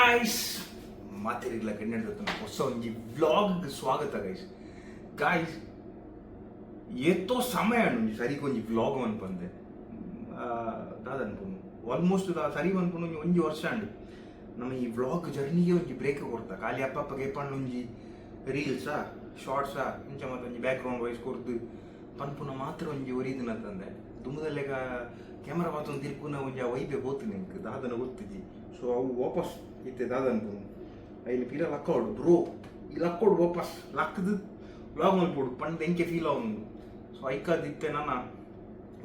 Guys, ಮಾತೆರಿಗ್ಲ ಗಣ್ಯದ ಹೊಸ ಒಂಜಿ vlog ಸ್ವಾಗತ ಗೈಸ್. ಗೈಸ್, ಏತೋ ಸಮಯ ಒಂಜಿ ಸರಿಗ್ ಒಂಜಿ ವ್ಲಾಗ್ ಮನ್ಪಂದೆ. ದಾದ ಅನ್ಪುನು, ಆಲ್ಮೋಸ್ಟ್ ಸರಿ ಮನ್ಪುನು ಒಂಜಿ ಒಂಜಿ ವರ್ಷ ಅಂಡು. ನಮ್ಮ ಈ ವ್ಲಾಗ್ ಜರ್ನಿಗೆ ಒಂಜಿ ಬ್ರೇಕ್ ಕೊರ್ತ. ಖಾಲಿ ಅಪ್ಪಪ್ಪ ಕೇಪಂಡ ಒಂಜಿ ರೀಲ್ಸಾ, ಶಾರ್ಟ್ಸಾ, ಇಂಚ ಮತ್ತೆ ಒಂಜಿ ಬ್ಯಾಕ್ ಗ್ರೌಂಡ್ ವಾಯ್ಸ್ ಕೊರ್ದು ಪನ್ಪುನ ಮಾತ್ರ ಒಂಜಿ ಒರಿದಿನತ್ತಂದೆ, ದುಂಬುದಲ್ಲೆಕ ಕ್ಯಾಮರಾ ಮಾತ್ರ ತಿರ್ಪುನ ಒಂಜಿ ಆ ವೈಬೆ ಪೋತು. ಎಂಕ್ ದಾದನ ಗೊತ್ತಿಜ್ಜಿ. ಸೊ ಅವು ವಾಪಸ್ ಇತ್ತೆ ದಾದ ಅನ್ಪುನು, ಐನ್ ಪಿರ ಲಕ್ಕೋಡು ಬ್ರೋ, ಈ ಲಕ್ಕೋಡು ವಾಪಸ್ ಲಕ್ಕದು ವ್ಲಾಗ್ ಮಲ್ಪೊಡು ಪಂದ್ ಎಂಕೆ ಫೀಲ್ ಆವೊಂದು. ಸೊ ಐಕಾದ್ ಇತ್ತೆ ನನ್ನ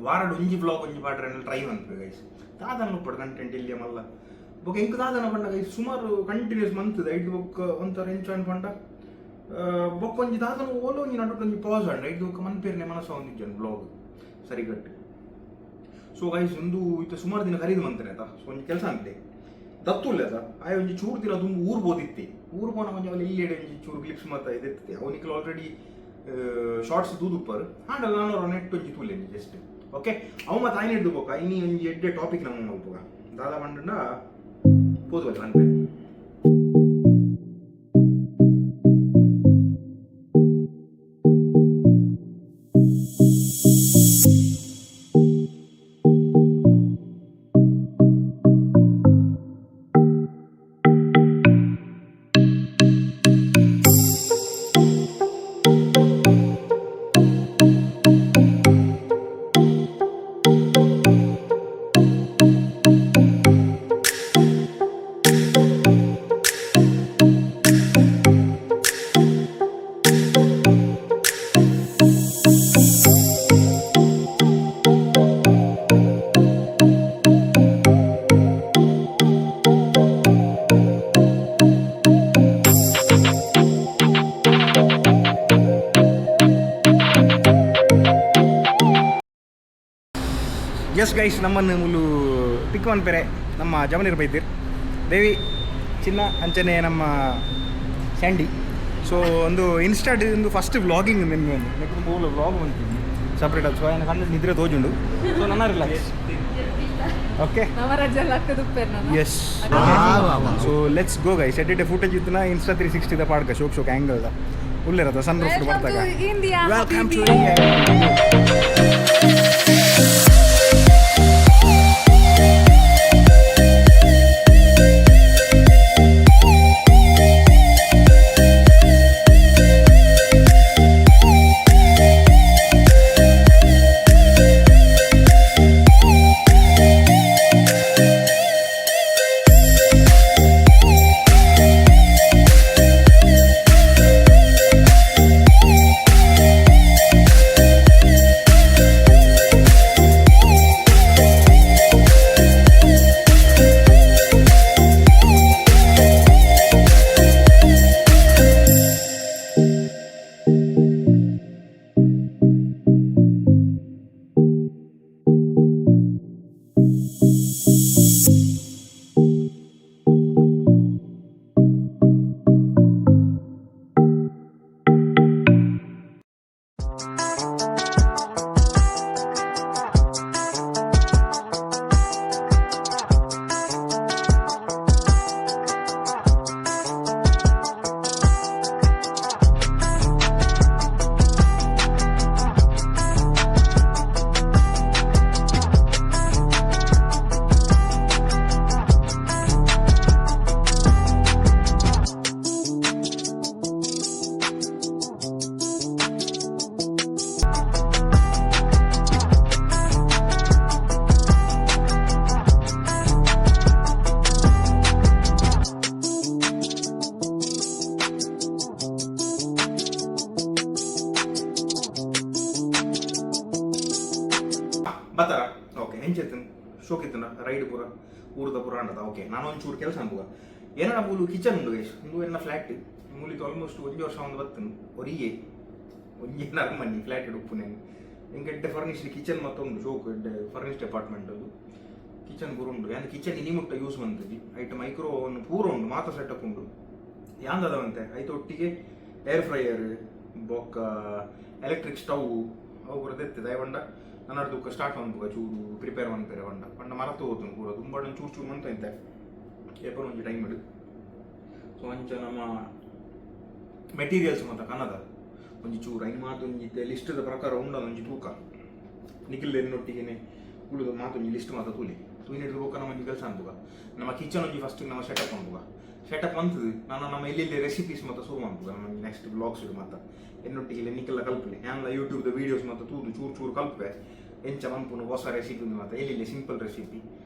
ವಾರಡ್ ಒಂಜಿ ವ್ಲಾಗ್ ಒಂಜಿ ಪಾಡ್ರೆ ಟ್ರೈ ಮನ್ಪುವೆ ಗೈಸ್. ದಾದನ ಉಪ್ಪಡು ಕಂಟೆಂಟ್ ಇಲ್ಲಿಯ ಮಲ್ಲ ಬೊಕ ಎಂಕ್ ದಾದನ ಪಂಡ ಗೈಸ್, ಸುಮಾರು ಕಂಟಿನ್ಯೂಸ್ ಮಂತದ ಐಟ್ ಬೊಕ್ಕ ಒಂಥರ ಎಂಚ ಪಂಡ, ಬೊಕ್ಕ ಒಂಜಿ ದಾದನ ಓಲೋ ಒಂಜಿ ನಡುಟ್ ಒಂಜಿ ಪಾಸ್ ಅಂಡ. ಐಟ್ ಬೊಕ್ಕ ಮನ್ಪೇರ್ನೆ ಮನಸ್ಸು ಒಂದಿಜ್ಜನ್ ವ್ಲಾಗ್ ಸರಿಗಟ್ಟು. ಸೊ ಗೈಸ್, ಒಂದು ಇತ್ತೆ ಸುಮಾರು ದಿನ ಖರೀದಿ ಮಂತನೆ ಆಯ್ತಾ. ಸೊ ಒಂಜಿ ಕೆಲಸ ಅಂತೆ ದತ್ತುಲ್ಲೆದ ಆಯ್ ಒಂಜಿ ಚೂರು ದಿನ ದುಂಬು ಊರು ಬೋದಿತ್ತೆ. ಊರು ಪೋನ ಒಂಜಿ ಅವಳು ಇಲ್ಲಿ ಒಂಜಿ ಚೂರು ಕ್ಲಿಪ್ಸ್ ಮತ್ತ ಇದಿತ್ತೆ. ಅವನಿಗೆ ಆಲ್ರೆಡಿ ಶಾರ್ಟ್ಸ್ ದೂದುಪ್ಪರು ಆಂಡಲ ನಾನು ನೆಟ್ ಒಂಜಿ ತೂಲೆ ಜಸ್ಟ್. ಓಕೆ, ಅವು ಮತ್ತೆ ಆಯ್ನ ಹಿಡ್ದು ಬೋಕ ಇನಿ ಒಂಜಿ ಎಡ್ಡೆ ಟಾಪಿಕ್ ನಮ್ಮ ಮಲ್ಪುಗ. ದಾದ ಪಂಡ ಪೋದು ಬಲ್ಲಿ ಮನ್ಪೆ. ಎಸ್ ಗೈಸ್, ನಮ್ಮನ್ನು ಮುಲು ಪಿಕ್ ಪೆರೆ ನಮ್ಮ ಜವನಿರ್ ಬೈದಿರ್ ದೇವಿ ಚಿನ್ನ ಅಂಚನೆ ನಮ್ಮ ಸ್ಯಾಂಡಿ. ಸೊ ಒಂದು ಇನ್ಸ್ಟಾಟ್ ಒಂದು ಫಸ್ಟ್ ವ್ಲಾಗಿಂಗ್ ನಿನ್ನೆ ನೆಕ್ಸ್ಟ್ ಮೂಲ ವ್ಲಾಗ್ ಬಂತು ಸಪ್ರೇಟ್. ಅದು ಸೊ ఆయన ಕಣ್ಣು ನಿದ್ರೆ ತೋಜುಂಡು. ಸೊ ನನ್ನ relax. Okay. Yes, so let's go guys. Edit footage ಇತ್ತನ ಇನ್ಸ್ಟಾ 360 the ಪಾಡ್ಕ ಶೋಕ್ ಶೋಕ್ ಆ್ಯಂಗಲ್ the ಉಲ್ಲೇರದ ಸನ್ ರೂಫ್ ಬರ್ತಾಗ. India. Welcome to ಬತ್ತಾರ. ಓಕೆ, ಹೆಂಚೆತ್ತನ್ ಶೋಕಿತ್ತನ ರೈಡ್ ಪೂರ ಊರದ ಪೂರ ಅಂಡದ. ಓಕೆ, ನಾನು ಒಂಚೂರು ಕೆಲಸ ಅನ್ಪುಗ. ಏನಡ ಮೂಲು ಕಿಚನ್ ಉಂಡು ಗೈಸ್. ಉಂದು ಎನ್ನ ಫ್ಲಾಟ್. ಮೂಲಿಗೆ ಆಲ್ಮೋಸ್ಟ್ ಒಂಜಿ ವರ್ಷ ಒಂದು ಬತ್ತನು. ಒರಿಯೇ ಒಂಜಿ ಅರಮನಿ ಫ್ಲಾಟ್ ಉಪ್ಪುನೇನು. ಎಂಕ್ ಎಡ್ಡೆ ಫರ್ನಿಶ್ಡ್ ಕಿಚನ್ ಮತ್ತೊಂದು ಶೋಕ್ ಎಡ್ಡೆ ಫರ್ನಿಶ್ಡ್ ಅಪಾರ್ಟ್ಮೆಂಟ್. ಅದು ಕಿಚನ್ ಪೂರ ಉಂಡು. ಯಾನ್ ಕಿಚನ್ ಇನಿ ಮುಟ್ಟ ಯೂಸ್ ಮಂತುಜಿ. ಐಟ್ ಮೈಕ್ರೋ ಓವನ್ ಪೂರ ಉಂಡು, ಮಾತ ಸೆಟಪ್ ಉಂಡು. ಯಾಂದದವಂತೆ ಐತ ಒಟ್ಟಿಗೆ ಏರ್ ಫ್ರೈಯರ್ ಬೊಕ್ಕ ಎಲೆಕ್ಟ್ರಿಕ್ ಸ್ಟವ್ ಅವು ಪೂರ ದೆತ್ತೆ. ದಯವಂಡ ನನ್ನ ದುಕ್ಕ ಸ್ಟಾರ್ಟ್ ಮನ್ಪುಗ, ಚೂರು ಪ್ರಿಪೇರ್ ಮನ್ಪೆರೆ ಪಂಡ ಪಂಡ ಮರತು ಹೋತುನು ಪೂರ. ತುಂಬ ಚೂರು ಚೂರು ಮಂತ ಇಂತೆ ಏಪನ ಒಂಜಿ ಟೈಮ್ ಇಡು. ಸೊ ಅಂಚ ನಮ್ಮ ಮೆಟೀರಿಯಲ್ಸ್ ಮಾತ ಕನದ ಒಂಜಿ ಚೂರು ಐನ್ ಮಾತ ಒಂಜಿ ಲಿಸ್ಟ್ದ ಪ್ರಕಾರ ಉಂಡ ಒಂಜಿ ತೂಕ ನಿಖಿಲ್ ಎನ್ನೊಟ್ಟಿಗೆನೆ ಉಳುದು ಮಾತೊಂಜಿ ಲಿಸ್ಟ್ ಮಾತ ತೂಲೆ ತೂಯಿನೆಡ್ದು ಬೊಕ್ಕ ನಮ್ಮ ಒಂಜಿ ಕೆಲಸ ಅನ್ಪುಗ. ನಮ್ಮ ಕಿಚನ್ ಒಂಜಿ ಫಸ್ಟ್ ನಮ್ಮ ಸೆಟಪ್ ಅನ್ಪುಗ. ಸೆಟಪ್ ಅಂತದು ನಾನು ನಮ್ಮ ಎಲ್ಲೆಲ್ಲಿ ರೆಸಿಪೀಸ್ ಮಾತ ಶುರು ಮನ್ಪುಗ. ನಮ್ಮ ನೆಕ್ಸ್ಟ್ ವ್ಲಾಗ್ಸ್ ಮಾತ ಎನ್ನೊಟ್ಟಿಗೆ ನಿಖಿಲ್ಲ ಕಲ್ಪಲೆ. ಯಾನ್ಲ ಯೂಟ್ಯೂಬ್ದ ವೀಡಿಯೋಸ್ ಮಾತ ತೂದು ಚೂರು ಚೂರು ಕಲ್ಪೆ, ಎಂಚ ಮನ್ಪುನು ಹೊಸ ರೆಸಿಪಿ ಮಾತ, ಎಲ್ಲೆಲ್ಲಿ simple recipe,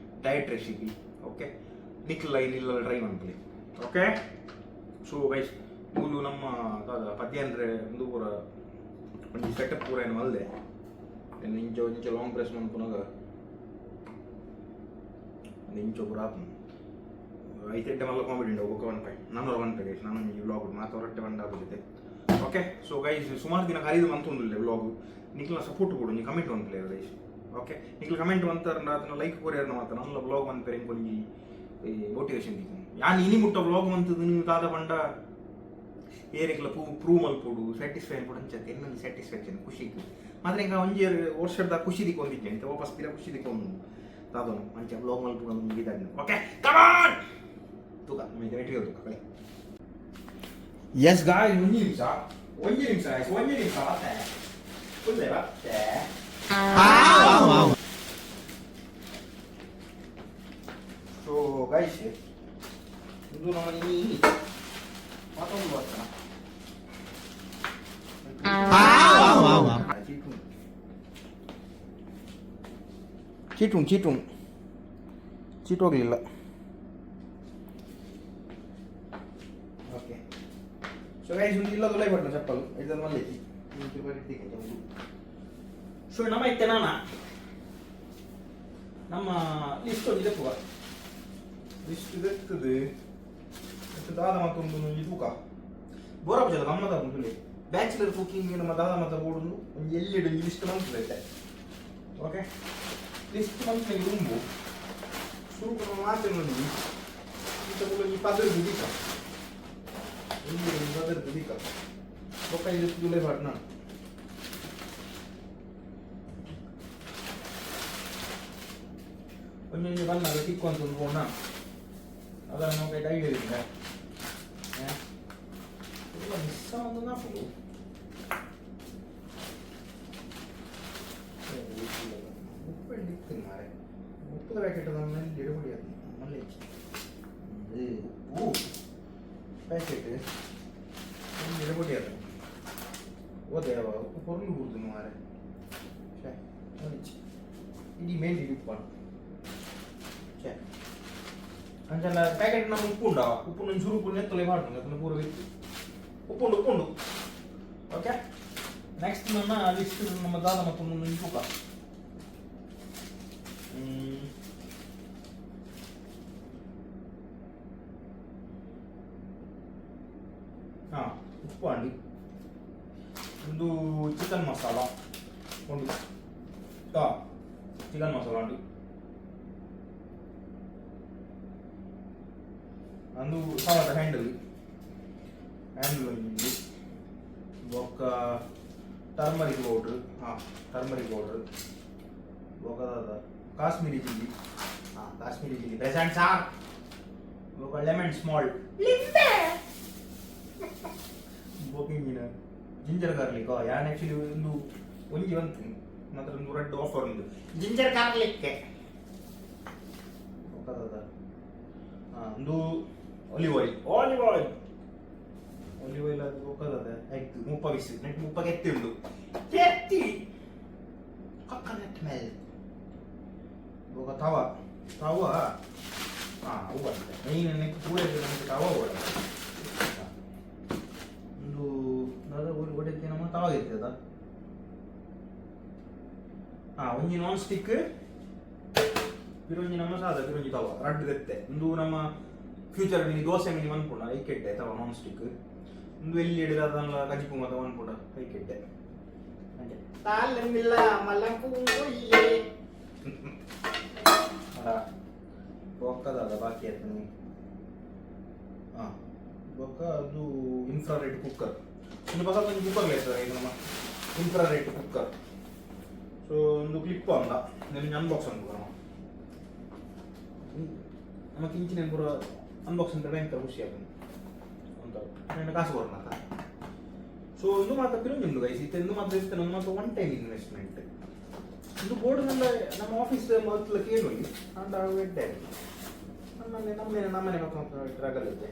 diet recipe. Okay, ನಿಖಿಲ್ಲ ಇನ್ನಿಲ್ಲ ಟ್ರೈ ಮನ್ಪುಲೆ. ಓಕೆ, ಸೊ ಗೈಸ್, ಮೂಲು ನಮ್ಮ ದಾದ ಪದ್ಯ ಅಂದರೆ ಒಂದು ಪೂರ ಒಂಜಿ ಸೆಟಪ್ ಪೂರ ಏನು ಮಲ್ದೆ. ಇಂಚ ಇಂಚ ಲಾಂಗ್ ಪ್ರೆಸ್ ಮನ್ಪುನಾಗ ಒಂದು ಇಂಚ ಪೂರ ಆಪುಂಡು. ಐತೆ ಎಡ್ಡೆ ಮಲ್ಲ ಕಾಮಿಡಿ ಉಂಡು. ಬೊಕ್ಕ ಪನ್ಪೆ, ನಾನು ಪನ್ಪೆ ಗೈಸ್. ನಾನು ಒಂಜಿ ವ್ಲಾಗ್ ಮಾತ ಹೊರಟ್ಟೆ ಬಂದ ಆಪುಜತೆ. ಓಕೆ, ಸೊ ಗೈಸ್, ಸುಮಾರು ದಿನ ಕರೀದು ಮಂತೊಂದುಲ್ಲೆ ವ್ಲಾಗ್. ನಿಕ್ಲ ಸಪೋರ್ಟ್ ಕೊಡು, ಒಂಜಿ ಕಮೆಂಟ್ ಮನ್ಪುಲೆ ಗೈಸ್. ಓಕೆ, ನಿಕ್ಲ ಕಮೆಂಟ್ ಮಂತಾರ ಅದನ್ನ ಲೈಕ್ ಕೊರಿಯರ್ನ ಮಾತ ನನ್ನ ವ್ಲಾಗ್ ಮನ್ಪೆರೆ ಒಂಜಿ ಮೋಟಿವೇಶನ್ ತಿಕ್ಕುಂಡು. ಯಾನ್ ಇನಿ ಮುಟ್ಟ ವ್ಲಾಗ್ ಮಂತದ್ದು ನೀವು ದಾದ ಪಂಡ ಏರೆಗ್ಲ ಪ್ರೂವ್ ಮಲ್ಪೊಡು, ಸ್ಯಾಟಿಸ್ಫೈ ಮಲ್ಪೊಡು ಅಂಚತೆ. ಎನ್ನೊಂದು ಸ್ಯಾಟಿಸ್ಫ್ಯಾಕ್ಷನ್ ಖುಷಿಕ್ ಮಾತ್ರ. ಎಂಕ ಒಂಜಿ ವರ್ಷದ ಖುಷಿ ದಿಕ್ಕೊಂದಿದ್ದೆ ಇಂತ ವಾಪಸ್ ಪಿರ ಖುಷಿ ದಿಕ್ಕೊಂದು ದಾದನು ಅಂಚ ವ್ಲಾಗ್ ಮಲ್ಪುನ ಮುಗಿದಾಗ್ನ. ಓಕೆ, ಕಮಾನ್, ತೂಕ ಮೆಟೀರಿಯಲ್ ತೂಕ ಕಲೆ. ಎಸ್ ಗಾಯ್, ಒಂಜಿ ನಿಮಿಷ, ಒಂಜಿ ನಿಮಿಷ guys, ಒಂಜಿ ನಿಮಿಷ. ಬತ್ತೆ ಕುಲ್ಲೆ ಬತ್ತೆ. ಸೊ ಗೈಸ್, ಇದು ನಮ್ಮ ಈ ಮತ್ತೊಂದು ಬರ್ತನ. ಚೀಟು ಚೀಟು ಚೀಟು ಚೀಟು ಹೋಗಲಿಲ್ಲ. ಓಕೆ, ಸೊ ಗೈಸ್, ಒಂದು ಇಲ್ಲ ದುಲೈ ಬಟ್ನ ಚಪ್ಪಲ್ ಇದನ್ನು ಮಲ್ಲೈತಿ. ಸೊ ನಮ್ಮ ಇತ್ತೆ ನಾನ ನಮ್ಮ ಲಿಸ್ಟ್ ಒಂಜಿ ದೆಪ್ಪುವ. ಲಿಸ್ಟ್ ದೆತ್ತದು ಮತ್ತು ದಾದ ಮತ್ತೊಂದು ಒಂಜಿ ತೂಕ ಬೋರಾಪುಜದ ಗಮ್ಮದ ಉಂಟುಲೆ. ಬ್ಯಾಚುಲರ್ ಕುಕಿಂಗ್ ನಮ್ಮ ದಾದ ಮತ ಬೋಡುಂಡು. ಒಂಜಿ ಎಲ್ಲಿಡು ಒಂಜಿ ಲಿಸ್ಟ್ ಮಂತದೆ ಇತ್ತೆ. ಓಕೆ, ಲಿಸ್ಟ್ ಮಂತ್ನಾಗ ದುಂಬು ಸುರುಕು ನಮ್ಮ ಮಾತಿನ ಒಂಜಿ ಇಂತ ಪೂರ ಒಂಜಿ ಪದರ್ ದೀಕ, ಒಂಜಿ ಒಂಜಿ ಪದರ್ ದೀಕ. ಬೊಕ್ಕ ಇದು ತುಲೆ ಪಾಡ್ನ. ಒಂಜೊಂಜಿ ಬನ್ನಾಗ ತಿಕ್ಕೊಂತ ಒಂದು ಪೋಣ ಅದನ್ನು ನಾವು ಕೈ ಐಡಿಯಾ ಇಲ್ಲ. ಮಿಸ್ ಒಂದು ನಾಪುಡು. ಉಪ್ಪು ಇತ್ತು ಮಾರೆ. ಉಪ್ಪುದ ಪ್ಯಾಕೆಟ್ ನಮ್ಮ ಎಡುಪುಡಿ ಅದು ಮಲ್ಲೆ. ಉಪ್ಪು ಪ್ಯಾಕೆಟ್ ಒಂದು ಎಡುಪುಡಿ ಅದು. ಓ ದೇವ, ಉಪ್ಪು ಪೊರ್ಲು ಬುಡ್ದು ಮಾರೆ. ಛೇ, ಮಲ್ಲಿಚ್ಚಿ ಇಡೀ ಮೇಲ್ ಉಪ್ಪು. ಛೇ, ಅಂಚನ ಪ್ಯಾಕೆಟ್ ನಮ್ಮ ಉಪ್ಪು ಉಂಡಾ? ಉಪ್ಪು ಒಂಚೂರು ಉಪ್ಪು ನೆತ್ತೊಲೆ ಮಾಡ್ಕೊಂಡು ಅದನ್ನು ಪೂರ ಇತ್ತು. ಉಪ್ಪುಂಡು, ಉಪ್ಪುಂಡು. ಓಕೆ, ನೆಕ್ಸ್ಟ್ ನನ್ನ ಲಿಸ್ಟ್ ನಮ್ಮ ದಾದ ಮತ್ತೊಂದು ತೂಕ. ಹಾಂ, ಉಪ್ಪು ಅಂಡಿ. ಒಂದು ಚಿಕನ್ ಮಸಾಲ ಉಂಡು. ಹಾಂ, ಚಿಕನ್ ಮಸಾಲ ಉಂಡು. ಅಂದು ಸಾಲದ ಹ್ಯಾಂಡಲ್, ಹ್ಯಾಂಡಲ್ ಒಂಜಿ. ಬೊಕ್ಕ ಟರ್ಮರಿಕ್ ಪೌಡ್ರ್. ಹಾಂ, ಟರ್ಮರಿಕ್ ಪೌಡ್ರ್. ಬೊಕ್ಕ ದಾದ? ಕಾಶ್ಮೀರಿ ಚಿಲ್ಲಿ. ಹಾಂ, ಕಾಶ್ಮೀರಿ ಚಿಲ್ಲಿ ಪ್ರೆಸೆಂಟ್ ಸಾರ್. ಬೊಕ್ಕ ಲೆಮನ್ ಸ್ಮಾಲ್ ಲಿಂಬೆ. ಬೊಕ್ಕ ಇಂಜಿನ ಜಿಂಜರ್ ಗಾರ್ಲಿಕ್. ಯಾನ್ ಆಕ್ಚುಲಿ ಒಂದು ಒಂಜಿ ಬಂತು ಮಾತ್ರ, ಒಂದು ರೆಡ್ ಆಫರ್ ಉಂಟು ಜಿಂಜರ್ ಗಾರ್ಲಿಕ್. ಬೊಕ್ಕ ದಾದ? ಹಾಂ, ಒಂದು olive oil, olive oil, olive oil. ಅದು ಬೊಕ್ಕ ಎಗ್ 30 ಬಿಸಿ ನೆಟ್ 30 ಕೆತ್ತಿ ಉಂಡು. ಕೆತ್ತಿ ಕೊಕೊನಟ್ ಮಿಲ್ಕ್. ಬೊಕ್ಕ ತವ, ತವ. ಹಾಂ, ಅವು ಬರ್ತದೆ. ಮೈನ್ ನೆಕ್ ಪೂರ ನಮಗೆ ತವ ಬೋಡ. ಒಂದು ದಾದ ಒಡೆತ್ತೆ ನಮ್ಮ ತವ ಇರ್ತದ. ಹಾಂ, ಒಂಜಿ ನಾನ್ ಸ್ಟಿಕ್, ಪಿರೊಂಜಿ ನಮ್ಮ ಸಾದ ಪಿರೊಂಜಿ ತವ ರಡ್ಡ್ ದೆತ್ತೆ. ಒಂದು ನಮ್ಮ ಫ್ಯೂಚರ್ ಮಿನಿ ದೋಸೆ ಮಿನಿ ಮನ್ಪುಂಡ ಐಕೆಡ್ಡೆ ತವ ನಾನ್ ಸ್ಟಿಕ್. ಒಂದು ಎಲ್ಲಿ ಹಿಡಿದ ಅದನ್ನ ಕಜಿಪು ಮಾತ ಮನ್ಪುಂಡ ಐಕೆಡ್ಡೆ. ತಾಳಮಿಲ್ಲ ಮಲಪೂಂಗೊಯ್ಯೆ. ಅಡ ಬೊಕ್ಕದಾದ ಬಾಕಿ ಆಯ್ತು. ಹಾಂ, ಬೊಕ್ಕ ಅದು ಇನ್ಫ್ರಾರೆಡ್ ಕುಕ್ಕರ್. ಒಂದು ಪಕ್ಕ ಒಂದು ಕುಕ್ಕರ್ ಲೇತದ ಈಗ ನಮ್ಮ ಇನ್ಫ್ರಾರೆಡ್ ಕುಕ್ಕರ್. ಸೊ ಒಂದು ಕ್ಲಿಪ್ ಅಂದ నేను ಅನ್ಬಾಕ್ಸ್ ಅನ್ಕೋ. ನಮ್ಮ ನಮ್ಮ ಕಿಂಚಿನ ಪೂರ ಅನ್ಬಾಕ್ಸ್ ಅಂತ ಭಯಂಕರ ಖುಷಿ ಆಗ್ತದೆ. ಅಂತ ನಾನು ಕಾಸು ಕೊಡೋಣ. ಸೊ ಇಂದು ಮಾತ್ರ ಪಿರಂಜಿ ಗೈಸ್. ಇತ್ತೆ ಇಂದು ಮಾತ್ರ ಇರ್ತೇನೆ. ಒಂದು ಮಾತ್ರ ಒನ್ ಟೈಮ್ ಇನ್ವೆಸ್ಟ್ಮೆಂಟ್. ಇಂದು ಬೋರ್ಡ್ ನಮ್ಮ ಆಫೀಸ್ ಮೊದಲು ಕೇಳಿ ಅಂಡ್ ಎಡ್ಡೆ. ನಮ್ಮನೆ ನಮ್ಮನೆ ನಮ್ಮನೆ ಮತ್ತು ಟ್ರಾಗಲ್ ಇದ್ದೆ.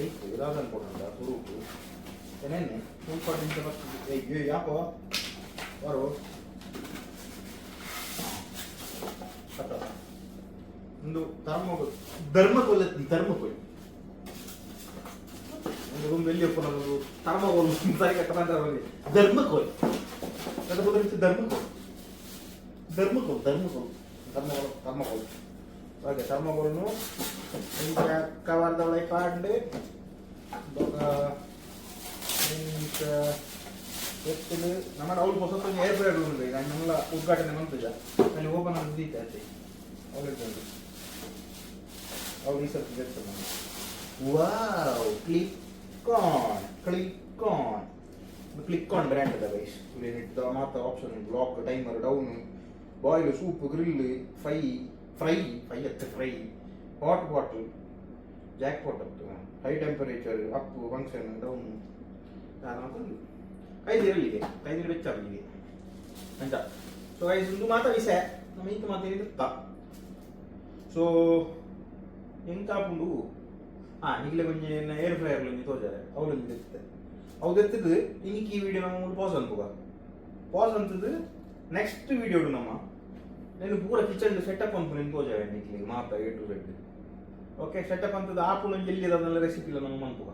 ಐತು ಇದಾಗ ಅನ್ಕೊಂಡ ಸುರುಕು ಏನೇನೆ ಸ್ವಲ್ಪ ನಿಮಿಷ ಬರ್ತದೆ. ಅಯ್ಯೋ, ಯಾಕೋ ಬರೋ ಕತ್ತ. ಒಂದು ಧರ್ಮಕೋಲ್, ಧರ್ಮಕೋಲ್, ಧರ್ಮಕೋಲ್. ಒಂದು ರೂಮ್ ಎಲ್ಲಿ ನಮ್ಮದು ಥರ್ಮಕೋಲ್ ಸರಿ ಕಟ್ಟ. ಧರ್ಮಕೋಲ್ ಅದು ಬದಲಿಸಿ ಧರ್ಮಕೋಲ್, ಧರ್ಮಕೋಲ್, ಧರ್ಮಕೋಲ್, ಧರ್ಮಕೋಲ್, ಥರ್ಮಕೋಲ್. ಓಕೆ, ಥರ್ಮಕೋಲ್ನು ಕವರ್ದ ಒಳಗೆ ಪಾಂಡು ಬೊಕ ಇಂಚ ಎತ್ತುದು. ನಮ್ಮ ಅವ್ಳು ಹೊಸ ಏರ್ ಫ್ರೈಯರ್ ಉಂಡು. ಈಗ ನಮ್ಮಲ್ಲ ಉದ್ಘಾಟನೆ ಮಂತುಜ. ಅಲ್ಲಿ ಓಪನ್ ಆಗಿ ದೀತೆ ಅತ್ತೆ. ಅವಳು ಉಂಟು. ಅವಳು ಈ ಸರ್ತಿ ಬೆರ್ತದೆ. ವಾವ್, ಕ್ಲಿಕ್ ಆನ್, ಕ್ಲಿಕ್ ಆನ್. ಕ್ಲಿಕ್ ಆನ್ ಬ್ರ್ಯಾಂಡ್ ಅದ ಗೈಸ್. ಮಾತ option: lock, timer, down, boil, soup, grill, fry, fry, fry ಅತ್ತೆ, fry, hot bottle, Jack pot ಅತ್ತು, high temperature, up function, down. ಕೈದಿರಲಿಗೆ ಕೈದಿರ ಬೆಚ್ಚಾಗಲಿಗೆ ಅಂತ. ಸೊ ಗೈಸ್, ಒಂದು ಮಾತ ವಿಷಯ ನಮ್ಮ ಈತ ಮಾತ ಇರುತ್ತ. ಸೊ ಎಂಕಾಪುಂಡು? ಆ ನಿಗ್ಲೆ ಒಂಜಿ ಏರ್ ಫ್ರೈಯರ್ ಒಂಜಿ ತೋಜಾರೆ. ಅವ್ಲು ಒಂಜಿ ದೆತ್ತೆ. ಅವು ದೆತ್ತದು. ಇನ್ನಿಕ್ ಈ ವಿಡಿಯೋ ನಮ್ಮ ಪಾಸ್ ಅನ್ಪುಗ. ಪಾಸ್ ಅಂತದ್ದು ನೆಕ್ಸ್ಟ್ ವಿಡಿಯೋ ನಮ್ಮ నేను ಪೂರ ಕಿಚನ್ ಸೆಟಪ್ ಅನ್ಪು ನಿನ್ ತೋಜಾವೆ ನಿಕ್ಲಿಗೆ ಮಾತ A to Z. Okay, setup ಅಂತದ್ದು ಆಪುನ ಒಂಜಿ ಎಲ್ಲಿ ಅದನ್ನೆಲ್ಲ ರೆಸಿಪಿ ಇಲ್ಲ ನಮ್ಮ ಮನ್ಪುಗ.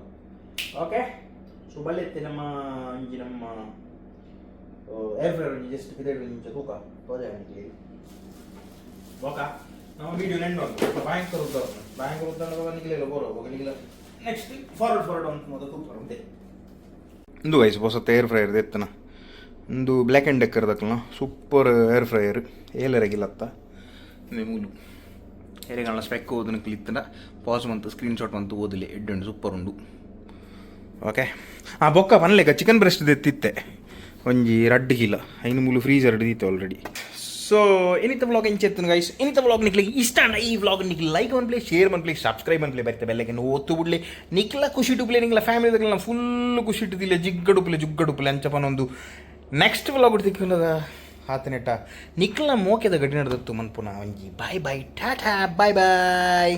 ಓಕೆ, ಸೊ ಬಲ್ಲೆತ್ತೆ ನಮ್ಮ ಒಂಜಿ ನಮ್ಮ ಏರ್ ಫ್ರೈಯರ್ ಒಂಜಿ ಜಸ್ಟ್ ಪಿದೆಡ್ ಒಂಜಿ ತೂಕ ತೋಜಾವೆ ನಿಕ್ಲಿಗೆ. ಬೊಕ ನಮ್ಮ ವಿಡಿಯೋ ನೆಂಡು ಉಂಟು. ಭಯಂಕರ ಉದ್ದ, ಭಯಂಕರ ಉದ್ದ. ನಿಗ್ಲೆಲ್ಲ ಬೋರೋ ಬೊಕ ನಿಗ್ಲ ನೆಕ್ಸ್ಟ್ ಫಾರ್ವರ್ಡ್ ಫಾರ್ವರ್ಡ್ ಅಂತ ಮೊದಲು ತೂಪರ ಉಂಟೆ. ಇಂದು ಗೈಸ್, ಹೊಸ ಏರ್ ಫ್ರೈಯರ್ ಎತ್ತನ. ಒಂದು ಬ್ಲ್ಯಾಕ್ ಆ್ಯಂಡ್ ಡೆಕ್ಕರ್ ದಕ್ಕಲ್ನ ಸೂಪರ್ ಏರ್ ಫ್ರೈಯರ್. ಏಲರಗಿಲ್ಲತ್ತ ಮೂಲು ಏರೆಗಳ ಸ್ಪೆಕ್ ಓದನ ಕ್ಲಿತ್ತನ. ಪಾಸ್ ಮಂತು ಸ್ಕ್ರೀನ್ ಶಾಟ್ ಮಂತು ಓದಲಿ. ಎಡ್ಡುಂಡು, ಸೂಪರ್ ಉಂಡು. ಓಕೆ, ಆ ಬೊಕ್ಕ ಪನ್ಲೆಕ ಚಿಕನ್ ಬ್ರೆಸ್ಟ್ ದೆತ್ತಿತ್ತೆ ಒಂಜಿ 2 ಕಿಲೋ. ಐನು ಮೂಲು ಫ್ರೀಸರ್ ದೀತೆ ಆಲ್ರೆಡಿ. ಸೊ ಇನಿತ ವ್ಲಾಗ್ ಎಂಚೆತ್ತನು ಗೈಸ್? ಇನಿತ ವ್ಲಾಗ್ ನಿಕ್ಲಿಗೆ ಇಷ್ಟ ಅಂಡ ಈ ವ್ಲಾಗ್ ನಿಕ್ಲೆ ಲೈಕ್ ಮನ್ಪ್ಲೆ, ಶೇರ್ ಮನ್ಪ್ಲೆ, ಸಬ್ಸ್ಕ್ರೈಬ್ ಮನ್ಪ್ಲೆ, ಬರುತ್ತೆ ಬೆಲ್ಲೈಕನ್ ಒತ್ತು ಬುಡ್ಲೆ. ನಿಕ್ಲ ಖುಷಿ ಟುಪ್ಲೆ, ನಿಕ್ಲ ಫ್ಯಾಮಿಲಿ ಫುಲ್ ಖುಷಿ ಇಟ್ಟುದಿಲ್ಲ. ಜಿಗ್ಗಡುಪ್ಲೆ, ಜುಗ್ಗಡುಪ್ಲೆ. ಅಂಚಪನ ಒಂದು ನೆಕ್ಸ್ಟ್ ವ್ಲಾಗ್ ತಿಕ್ಕುನದ ಆತನೆಟ್ಟ ನಿಕ್ಲ ಮೋಕೆದ ಗಡಿ ನಡೆದತ್ತು ಮನ್ಪುನ ಒಂಜಿ. Bye bye, tata, bye boy.